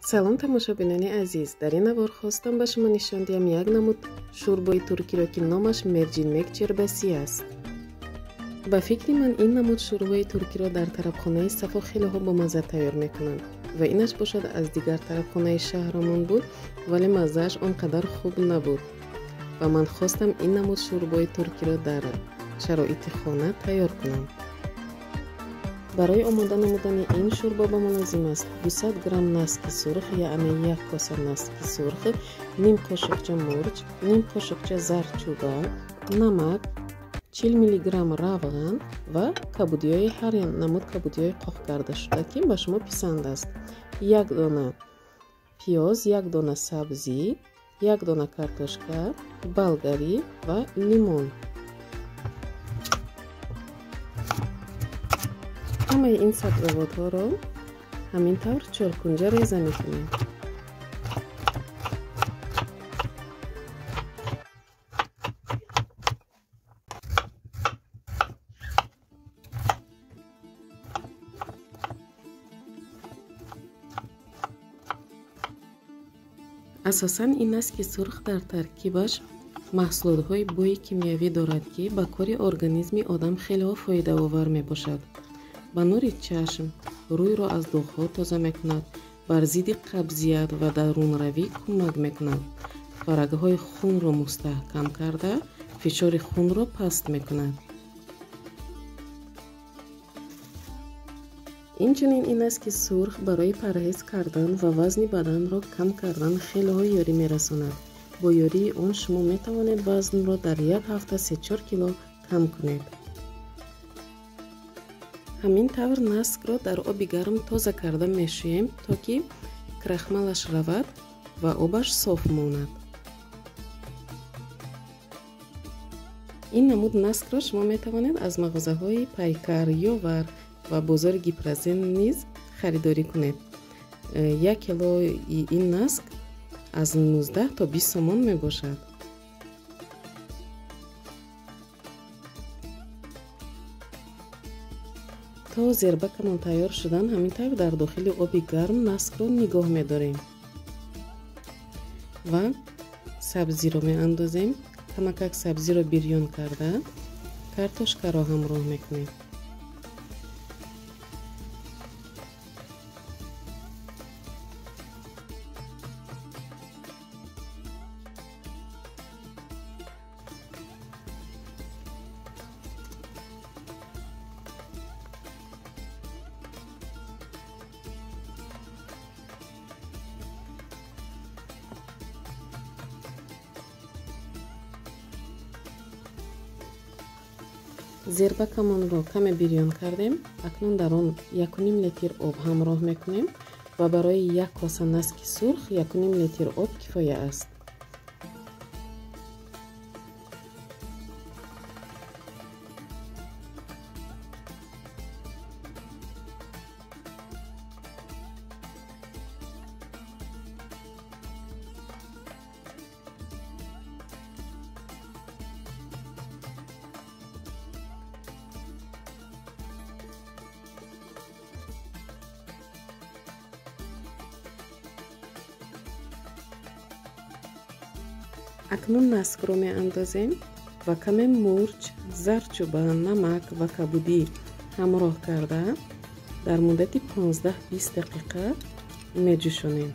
Салом тамошобинони азиз, дар ин навор хостам ба шумо нишон диҳам як намуд шӯрбои туркиро, ки номаш мерҷинмек чербаси аст. Ба фикри ман ин намуд шӯрбои туркиро дар тарабхонаи Сафо хелеҳо бомазза тайёр мекунанд ва инаш бошад аз дигар тарабхонаи шаҳрамон буд, вале маззааш он қадар хуб набуд ва ман хостам ин намуд шӯрбои туркиро дар шароити хона тайёр кунам. Барои омода намудани ин шӯрбо ба мо лозим аст 200 грамм наски сурх, яъне як коса наски сурх, ним қошуқча мурч, ним қошуқча зардчӯба, намак, 40 миллиграмм равған ва кабудиҳои ҳар намуд кабудиҳои қоқ карда шуда, ки ба шумо писанд аст, як дона пиёз, як дона сабзӣ, як дона картошка, болгарӣ ва лимон. Ҳамаи ин сабзавотҳоро ҳамин тавр чоркунҷа реза мекунем. Асосан ин аст, ки сурх дар таркибаш маҳсулотҳои бӯи кимиёвӣ дорад, ки ба кори организми одам хелеҳо фоидаовар мебошад. Ба нури чашм, рӯйро аз доғҳо тоза мекунад, бар зидди қабзият ва дарунравӣ кӯмак мекунад, ва рагҳои хунро мустаҳкам карда, фишори хунро паст мекунад. Инчунин ин аст, ки сурх барои парҳез кардан ва вазни баданро кам кардан хелеҳо ёрӣ мерасонад. Бо ёрии он шумо метавонед вазнро дар як ҳафта 3-4 кило кам кунед. Ҳамин тавр наскро дар оби гарм тоза карда мешӯем, то ки крахмалаш равад ва обаш соф монад. Ин намуд наскро шумо метавонед аз мағозаҳои Пайкар, Ёвар ва бозори Гипрозен низ харидорӣ кунед. 1 килои ин наск аз 19 то 20 сомон мебошад. То зербакамон тайёр шудан ҳамин тавр дар дохили оби гарм наскро нигоҳ медорем ва сабзиро меандозем. Камакак сабзиро бирён карда картошкаро ҳамроҳ мекунем. Зербакамонро каме бирён кардем. Акнун дар он 1,5 литр об ҳамроҳ мекунем ва барои як коса наски сурх 1,5 литр об кифоя аст. Акнун наскро меандозем ва каме мурч, зардчӯба, намак ва кабудӣ ҳамроҳ карда дар муддати 15-20 дақиқа меҷӯшонем.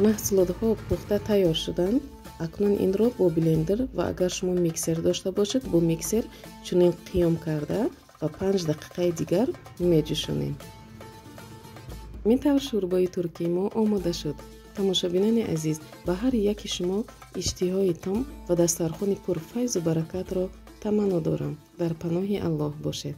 Маҳсулотҳо пухта тайёр шуданд. Акнун инро бо блендер ва агар шумо миксер дошта бошед, бо миксер чунин қиём карда ва 5 дақиқаи дигар меҷӯшонем. Ин тавр шӯрбои туркии мо омода шуд. Тамошобинони азиз, ба ҳар яки шумо иштиҳои том ва дастархони пурфайзу баракатро таманно дорам. Дар паноҳи Аллоҳ бошед.